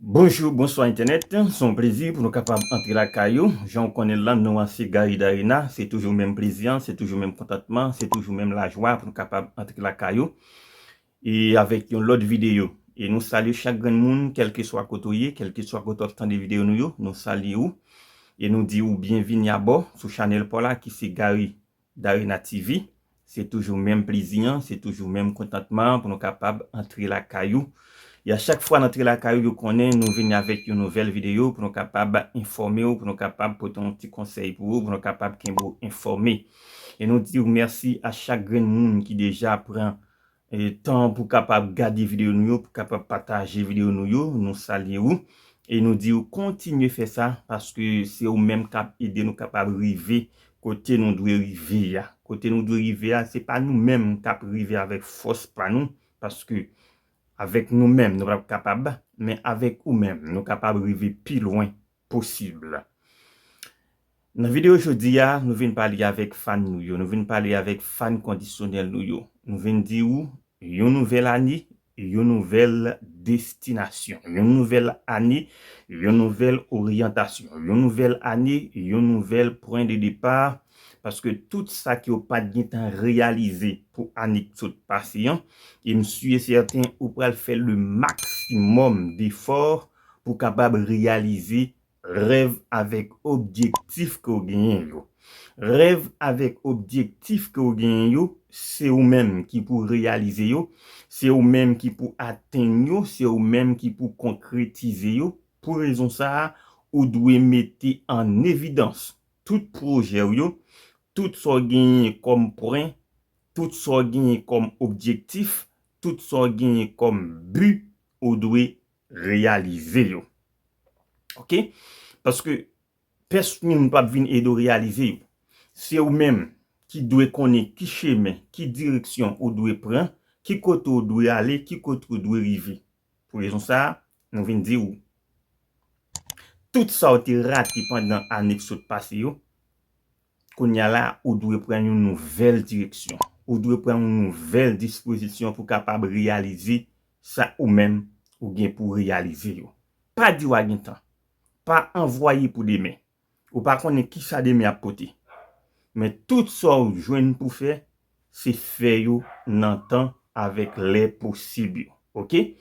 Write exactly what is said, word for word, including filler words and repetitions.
Bonjou, bonswa entènèt. Se yon plezi pou nou kapab antre lakay ou. Jan w konnen l lan, non an se Gary Darena. Se toujou menm plezi an, se toujou menm kontantman, se toujou menm lajwa pou nou kapab antre lakay ou. E avèk yon lòt videyo. E nou salye chak grenn moun, kèlkeswa kote w ye, kèlkeswa kote w ap tande videyo nou yo, nou salye ou. E nou di ou byenvini abò sou chanèl pa w la ki se Gary Darena T V. Se toujou menm plezi an, se toujou menm kontantman an pou nou kapab antre lakay ou. E a chak fwa n antre lakay ou, yo konnen nou vini avèk yon nouvèl videyo pou nou kapab enfòme w, pou nou kapab pote yon ti konsèy pou ou, pou nou kapab kenbe w enfòme. E nou di w mèsi a chak grenn moun ki deja pran e, tan pou kapab gade videyo nou yo, pou kapab pataje videyo nou yo. Nou salye ou. E nou di ou kontinye fè sa, paske se ou menm k ap ede nou kapab rive kote nou dwe rive a. Kote nou dwe rive a, se pa nou menm k ap rive avèk fòs pa nou, paske avèk nou menm, nou p ap kapab, men avèk ou menm, nou kapab rive pi lwen posib. Nan videyo jodi a, nou vin pale avèk fan nou yo, nou vin pale avèk fan kondisyonèl nou yo. Nou vin di ou, yon nouvèl ane, yon nouvèl destinasyon, yon nouvèl ane, yon nouvèl oryantasyon, yon nouvèl ane, yon nouvèl pwen de depa, paske tout sa ke w pa t gentan reyalize pou ane k sot pase an, e m si e sèten ou pral fè le maksimòm defò pou kapab reyalize rèv avèk objektif ke w genyen yo. Rèv avèk objektif ke w genyen yo, se ou menm ki pou reyalize yo, se ou menm ki pou atenn yo, se ou menm ki pou konkretize yo. Pou rezon sa a, ou dwe mete an evidans tout pwojè w yo, tout sa w genyen kòm pwen, tout sa w genyen kòm objektif, tout sa w genyen kòm bi, ou dwe reyalize yo. Oke? Paske pèsonn p ap vin ede w reyalize yo. Se ou menm ki dwe konnen ki chemen, ki direksyon ou dwe pran, ki kote w dwe ale, ki kote w dwe rive. Pou rezon sa a, nou vin di w, tout sa w te rate pandan ane k sot pase yo, kounye a la, ou dwe pran yon nouvèl direksyon. Ou dwe pran yon nouvèl dispozisyon pou kapab reyalize sa ou menm ou gen pou reyalize yo. Pa di w a gen tan. Pa anvwaye pou demen. Ou pa konnen kisa demen ap pote. Men tout sa w jwenn pou fè, se fè yo nan tan avèk lè posib yo. Oke?